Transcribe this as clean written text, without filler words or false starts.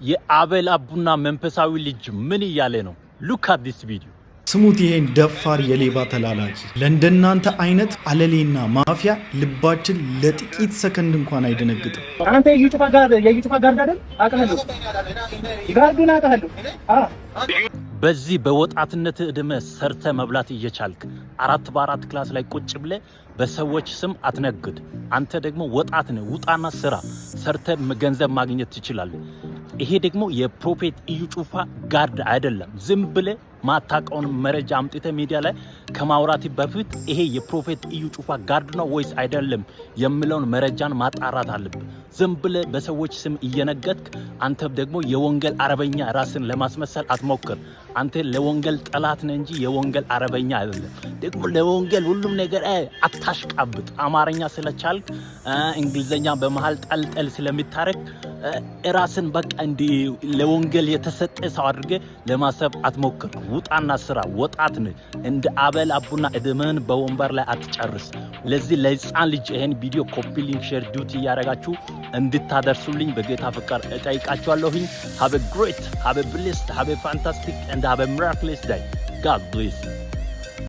የአቤል አቡና መንፈሳዊ ልጅ ምን እያለ ነው? Look at this video። ስሙት ይሄን ደፋር የሌባ ተላላኪ። ለእንደናንተ አይነት አለሌና ማፊያ ልባችን ለጥቂት ሰከንድ እንኳን አይደነግጥም። አንተ የእዩ ጩፋ guard፣ የእዩ ጩፋ guard አይደል? አውቅሃለሁ፣ guard ኡን አውቅሃለሁ። በዚህ በወጣትነት እድሜ ሰርተህ መብላት እየቻልክ አራት በአራት class ላይ ቁጭ ብለህ በሰዎች ስም አትነግድ። አንተ ደግሞ ወጣት ነህ፣ ውጣና ስራ፣ ሰርተህ ገንዘብ ማግኘት ትችላለህ። ይሄ ደግሞ የ Prophet እዩ ጩፋ guard አይደለም። ዝም ብለህ ማታውቀውን መረጃ አምጥተህ ሚዲያ ላይ ከማውራት በፊት ይሄ የ Prophet እዩ ጩፋ guard ነው ወይስ አይደለም የሚለውን መረጃን ማጣራት አለብህ። ዝም ብለህ በሰዎች ስም እየነገድክ አንተ ደግሞ የወንጌል አርበኛ ራስን ለማስመሰል አትሞክር። አንተ ለወንጌል ጠላት ነህ እንጂ የወንጌል አርበኛ አይደለህም። ደግሞ ለወንጌል ሁሉም ነገር አታሽቃብጥ። አማርኛ ስለቻልክ፣ እንግሊዝኛ በመሃል ጠልጠል ስለምታረግ ራስን በቃ እንዲህ ለወንጌል የተሰጠ ሰው አድርገህ ለማሰብ አትሞክር። ውጣና ስራ። ወጣት ነህ። እንደ አቤል አቡና እድሜህን በወንበር ላይ አትጨርስ። ለዚህ ለህፃን ልጅ ይሄን ቪዲዮ copy link፣ share፣ duet እያደረጋችሁ እንድታደርሱልኝ በጌታ ፍቅር እጠይቃችኋለሁኝ። Have a great, have a blessed, have a fantastic and have a miraculous day. God bless.